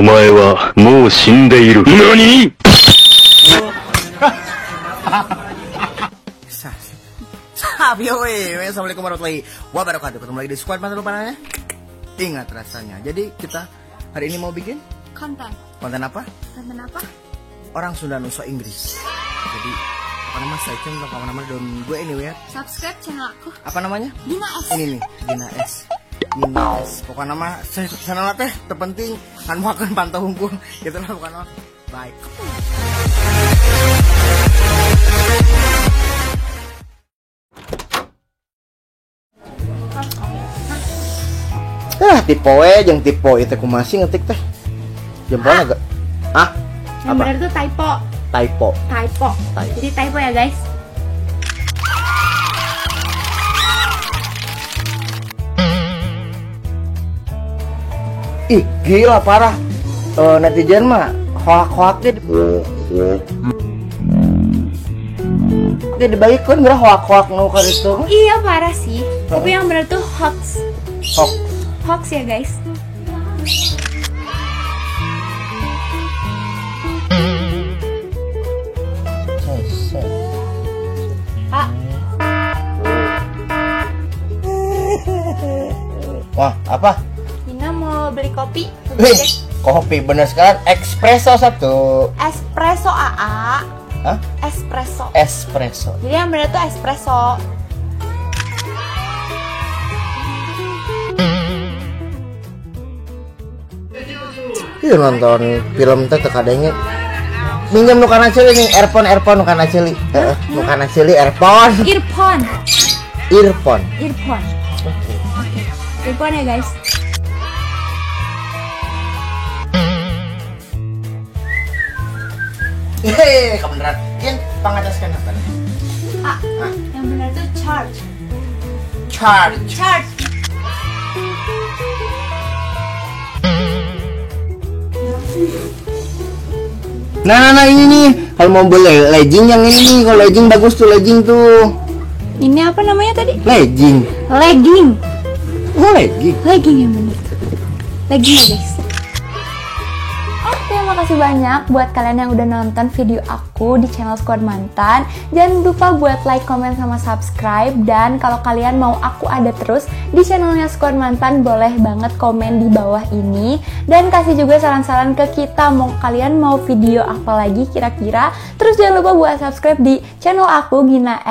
お前はもう死んでいる。何？ Assalamualaikum warahmatullahi wabarakatuh. Ketemu lagi di Squad Mantan lupa nanya. Ingat rasanya. Jadi kita hari ini mau bikin konten. Konten apa? Konten apa? Orang Sunda Nusa Inggris. Jadi apa nama saya tentang apa nama don gue anyway ya. Subscribe channel aku. Apa namanya? Gina S. Ini nih, Gina S. Gina S. Pokoknya nama channel teh terpenting kan mau akan pantau hukum. Gitu lah pokoknya. Bye. Ah, tipe we jeung tipe itu kumaha sih ngetik teh? Jempolnya agak. Ah, yang benar tuh typo. Typo. Typo. Jadi typo ya, guys. Ih, gila parah. Netizen mah hoak-hoaknya dia dibagikan geura hoak-hoak nu ka ditu. Iya, parah sih. Tapi yang benar tuh hoax. Hoax. Hoax ya guys. Pak. Wah, apa? Nina mau beli kopi. Wih, kopi bener sekali. Espresso satu. Espresso AA. Hah? Espresso. Espresso. Jadi yang bener tuh espresso. Iya nonton film teh kadangnya minjem nu kana ceuli nih earphone nu kana ceuli. Heeh, nu kana ceuli earphone. Earphone. Earphone. Earphone. Oke. Oke. Earphone ya, guys. Hehe, kebenaran. Kian pangataskan apa nih? Ah, yang benar tuh charge. Charge. Charge. Nah, ini nih. Kalau mau beli legging yang ini nih, kalau legging bagus tuh legging tuh. Ini apa namanya tadi? Legging. Legging. Oh, legging. Legging yang benar tuh. Legging ya, guys. Oke, makasih banyak buat kalian yang udah nonton video aku di channel Squad Mantan. Jangan lupa buat like, comment, sama subscribe. Dan kalau kalian mau aku ada terus di channelnya Squad Mantan, boleh banget komen di bawah ini. Dan kasih juga saran-saran ke kita, mau kalian mau video apa lagi kira-kira. Terus jangan lupa buat subscribe di channel aku, Gina S.